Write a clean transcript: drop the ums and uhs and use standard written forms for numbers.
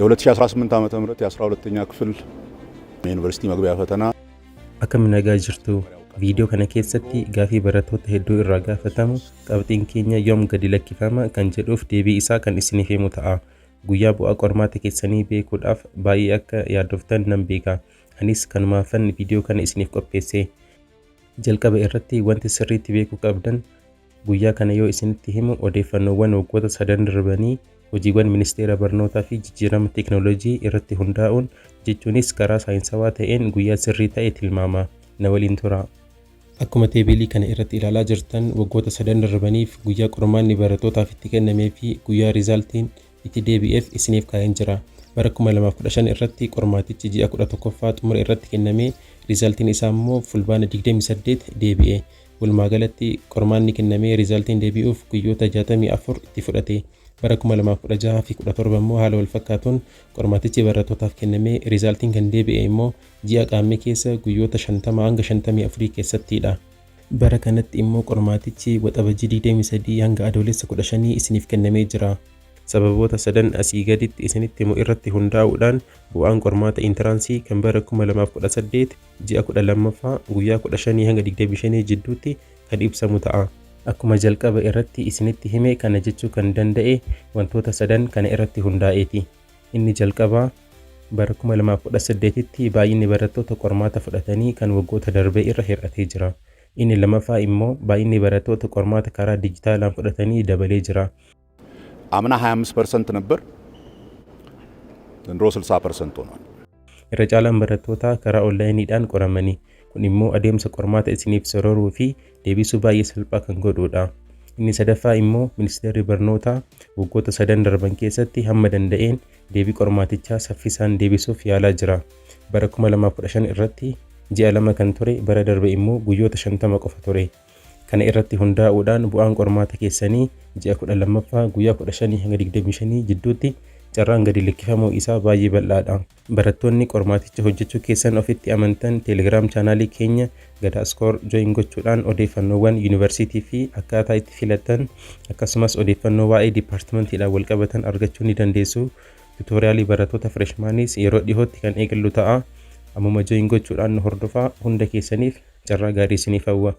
የ2018 ዓ ም የ12ኛ ክፍል የዩኒቨርሲቲ መግቢያ ፈተና Akkam nagaa jirtu? Viidiyoo kana keessatti gaafii barattoota hedduu irraa gaafatamu, qabxiin keenya yoom gadi lakkifama kan jedhuuf deebii isaa kan isiniif himu ta'a. Guyyaa bu'aa qormaata keessanii beekuudhaaf baay'ee akka yaaddoftan nan beeka. Anis kanumaafan viidiyoo kana isiniif qopheesse. Jalqaba irratti wanti sirriitti beekuu qabdan, guyyaa kana yoo isinitti himu odeeffannoowwan waggoota sadan darbanii, hojiiwwan ministeera barnootaa fi jijjiirama teeknooloojii irratti hundaa'uun, jechuunis karaa saayinsawaa ta'een guyyaa sirrii ta'e tilmaama. Na waliin tura. Akkuma teebilii kana irratti ilaalaa jirtan, waggoota sadan darbaniif guyyaa qormaanni barattootaaf itti kennamee fi guyyaa resultiin itti deebi'eef isiniif kaa'een jira. Bara 2015 irratti qormaatichi ji'a 11ffaa xumura irratti kennamee, resultiin isaa immoo Fulbaana 28 deebi'e. Walumaa galatti qormaanni kennamee resultiin deebi'uuf guyyoota 64 itti fudhate. Bara 2016 fi 17 immoo haala wal fakkaatuun qormaatichi barattootaaf kennamee, resultiin kan deebi'e immoo ji'a Qaammee keessa guyyoota 50 hanga 54 keessattidha. Bara kanatti immoo qormaatichi Waxabajjii 23 hanga Adoolessa 15 isiniif kennamee jira. Sababoota sadan asii gaditti isinitti himu irratti hundaa'uudhaan bu'aan qormaata entrance kan bara 2018 ji'a 12ffaa guyyaa 15 hanga 25 jidduutti kan ibsamu ta'a. Akkuma jalqaba irratti isinitti hime, kana jechuu kan danda'e wantoota sadan kana irratti hundaa'eeti. Inni jalqabaa, bara 2018tti baay'inni barattoota qormaata fudhatanii kan waggoota darbee irra hir'atee jira. Inni lammaffaa immoo baay'inni barattoota qormaata karaa dijitaalaan fudhatanii dabalee jira. አምና 25% ነበር፣ ዘንድሮ 60% ሆኗል። Irra caalaan barattootaa karaa onlineiidhaan qoramani. Kun immoo adeemsa qormaata isiniif sororuu fi deebisuu baay'ee salphaa kan godhudha. Inni sadaffaa immoo ministeerri barnootaa waggoota sadan darban keessatti hamma danda'een deebii qormaatichaa saffisaan deebisuuf yaalaa jira. Bara 2015 irratti ji'a 2 kan ture, bara darbe immoo guyyoota 50 qofa ture. Kana irratti hundaa'uudhaan bu'aan qormaata keessanii ji'a 12ffaa guyyaa 15 hanga 25 jidduutti carraan gadi lakkifamuu isaa baay'ee bal'aadha. Barattoonni qormaaticha hojjechuu keessan ofitti amantan, Telegram channelii keenya Gadaa Score join gochuudhaan odeeffannoowwan yuunivarsiitii fi akkaataa itti filattan, akkasumas odeeffannoo waa'ee departmentiidhaan wal qabatan argachuu ni dandeessu. Tutorialii barattoota freshmanis yeroo dhihootti kan eegallu ta'a. Ammuma join gochuudhaan nu hordofaa. Hunda keessaniif carraa gaarii isiniif hawwa.